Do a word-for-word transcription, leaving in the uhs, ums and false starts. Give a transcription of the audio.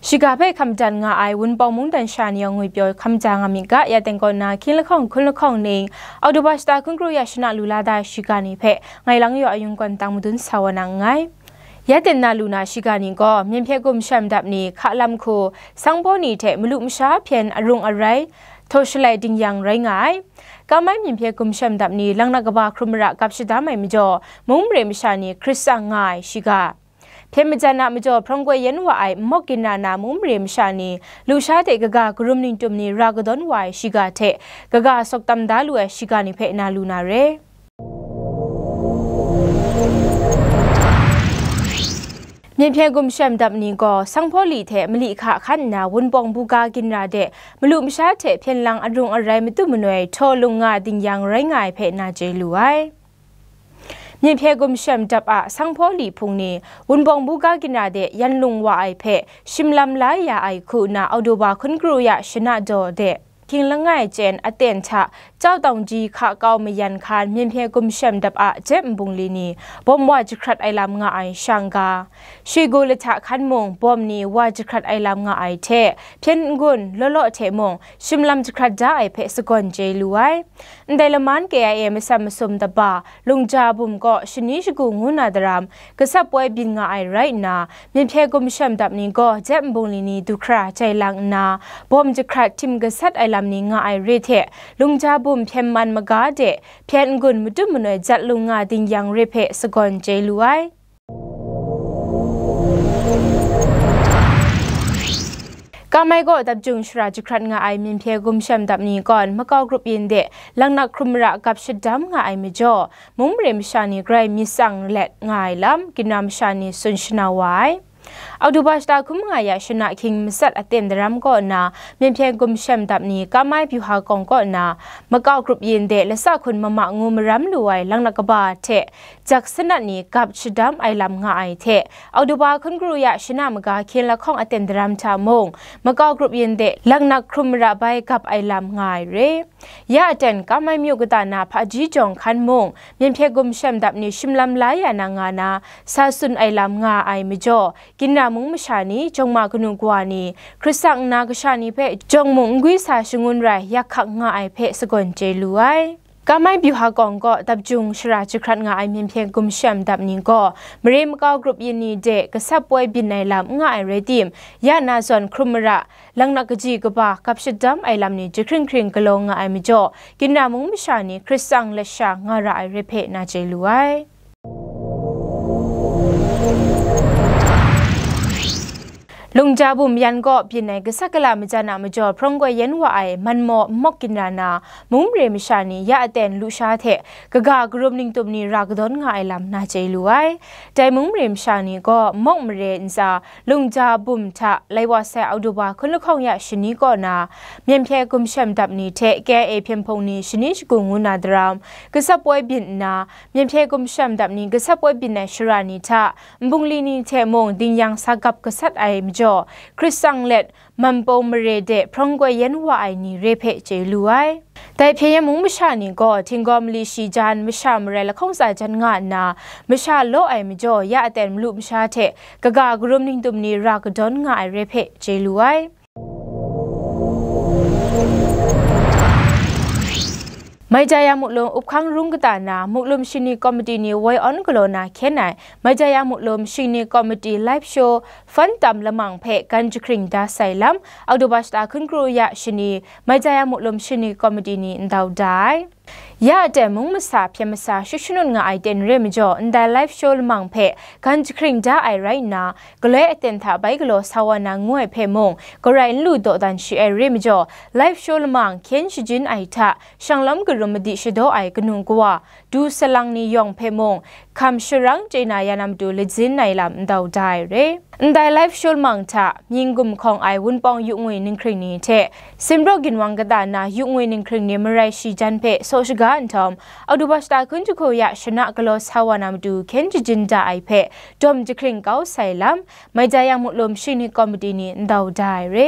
Shiga hpe hkam dan nga ai Wunpawng mungdan sha ni yawng ngwipyaw hkam ja nga myit ga. Ya teng kaw na hkying lahkawng hkun lahkawng ning, Oktoba shata hkun kru ya shana lu la da ai shiga ni hpe ngai lang yaw ayung kawn tang madun sa wa na nngai. Ya teng na lu na shiga ni gaw, myen hpye gumshem dap ni, hka lam hku, sanghpaw ni hte malu masha hpyen arung arai, htaw shalai ding yang rai nga ai. Kamai myen hpye gumshem dap ni, laknak kaba hkrum mara gap shadam ai majaw, mung mare masha ni hkrit tsang nga ai shiga. Hpyen majan a majaw hprawng koi yen wa ai nmawk ginra na mung mare masha ni, lusha hte kaga karum ningtum ni ra kadawn wa ai shiga hte, kaga sawk tam da lu ai shiga ni hpe na lu na re. Myen hpyen gumshem dap ni gaw, sanghpaw li hte mali hka hkan nna, Wunpawng buga ginra de, malu masha hte hpyen lang arung arai matu manoi, htaw lung nga ding yang rai nga ai hpe na chye lu ai. Myen hpye gumshem dap a sanghpaw li hpung ni, Wunpawng buga ginra de yan lung wa ai hpe, shim lam la ya ai hku nna, Oktoba hkun kru ya shana daw de, hkying langai chyen aten hta, Chau Tawng Ji hka kau mayan hkan myen hpye gumshem dap a jep nbungli ni, bawm wa jahkrat ai lam nga ai shang ga, Shigu lahta hkan mung bawm ni wa jahkrat ai lam nga ai hte, hpyen n-gun law law hte mung shim lam jahkrat da ai hpe sagawn chye lu ai. Ndai laman K I A masam masum daba, Lungja bum kaw shani shagu ngu na daram, gasat poi byin nga ai rai nna, myen hpye gumshem dap ni gaw jep nbungli ni du hkra jai lang nna, bawm jahkrat htim gasat ai lam ni nga ai re hte, Lungja bum hpyen man maga de, hpyen n-gun matu manoi jat lung nga ding yang re hpe sagawn chye lu ai. Kamai gaw dap jung shara jahkrat nga ai myen hpye gumshem dap ni gawn, makau grup yin de laknak hkrum mara gap shadam nga ai majaw, mung mare masha ni grai myit tsang let nga ai lam, ginra masha ni tsun shana wa ai. Oktoba shata hkun manga ya shana hkying matsat aten daram kaw nna, myen hpye gumshem dap ni Kamai Byuha Kawng kaw nna, makau grup yin de lasa hkun mama ngu maram lu ai laknak kaba hte, jak sanat ni gap shadam ai lam nga ai hte, Oktoba hkun kru ya shana maga hkyen lahkawng aten daram hta mung, makau grup yin de laknak hkrum mara bai gap ai lam nga ai re. Ya aten Kamai myu kata na hpaji jawng hkan mung, myen hpye gumshem dap ni shim lam la ya na nga na, sa tsun ai lam nga ai majaw, ginra mung masha ni, jawng ma kanu kawa ni, hkrit tsang nna kasha ni hpe jawng mung n gwi sa shangun rai yak hkak nga ai hpe sagawn chye lu ai. Kamai Byuha Kawng kaw dap jung shara jahkrat nga ai myen hpyen gumshem dap ni gaw, mare makau grup yin ni de gasat poi byin ai lam n nga ai rai tim, ya na zawn hkrum mara, laknak kaji kaba gap shadam ai lam ni jahkring hkring galaw nga ai majaw, ginra mung masha ni hkrit tsang lat sha nga ra ai rai hpe na chye lu ai. Lungja bum yan kaw byin ai gasat gala majan a majaw hprawng koi yen wa ai manmaw nmawk ginra na mung mare masha ni ya aten lusha hte kaga karum ningtum ni ra kadawn nga ai lam na chye lu ai. Dai mung mare masha ni gaw nmawk mare ntsa lungja bum hta lai wa sai Oktoba hkun lahkawng ya shani kaw na, myen hpye gumshem dap ni hte K I A hpyen hpung ni shani shagu ngu na daram, gasat poi byin nna, myen hpye gumshem dap ni gasat poi byin ai shara ni hta, nbungli ni hte mung ding yang sa gap gasat ai majaw, hkrit tsang let, manpung mare de hprawng koi yen wa ai ni re hpe chye lu ai. Dai hpyen yan mung masha ni gaw, htinggaw mali shi jan masha marai lahkawng tsa jan nga nna, masha law ai majaw, ya aten malu masha hte kaga karum ningtum ni ra kadawn nga ai re hpe chye lu ai. Maijaya Muklum Uphkang Rung kata na, Muklum Shingni Komiti ni woi awn galaw na hkyen ai, Maijaya Muklum Shingni Komiti Live Show Fan Tam Lamang hpe gan jahkring da sai lam, Oktoba shata hkun kru ya shani, Maijaya Muklum Shingni Komiti ni ndau da ai. Ya aten mung masa hpyen masa shut shanut nga ai ten re majaw, ndai live show lamang hpe gan jahkring da ai rai nna, galoi aten hta bai galaw sa wa na ngu ai hpe mung, garai n lu dawdan shi ai re majaw, live show lamang hkyen shajin ai hta, shanglawm karum madi shadaw ai kanu kawa, du salang ni yawng hpe mung, hkam sharang chye na ya na matu latsin ai lam ndau da ai re. Ndai live show lamang hta, mying gumhkawng ai Wunpawng yu ngwi ninghkring ni hte, Sinpraw ginwang kata na yu ngwi ninghkring ni marai shi jan hpe saw shaga nhtawm, Oktoba shata hkun jahku ya shana galaw sa wa na matu hkyen jajin da ai hpe dawm jahkring kau sai lam, Maijaya Muklum Shingni Komiti ni ndau da ai re.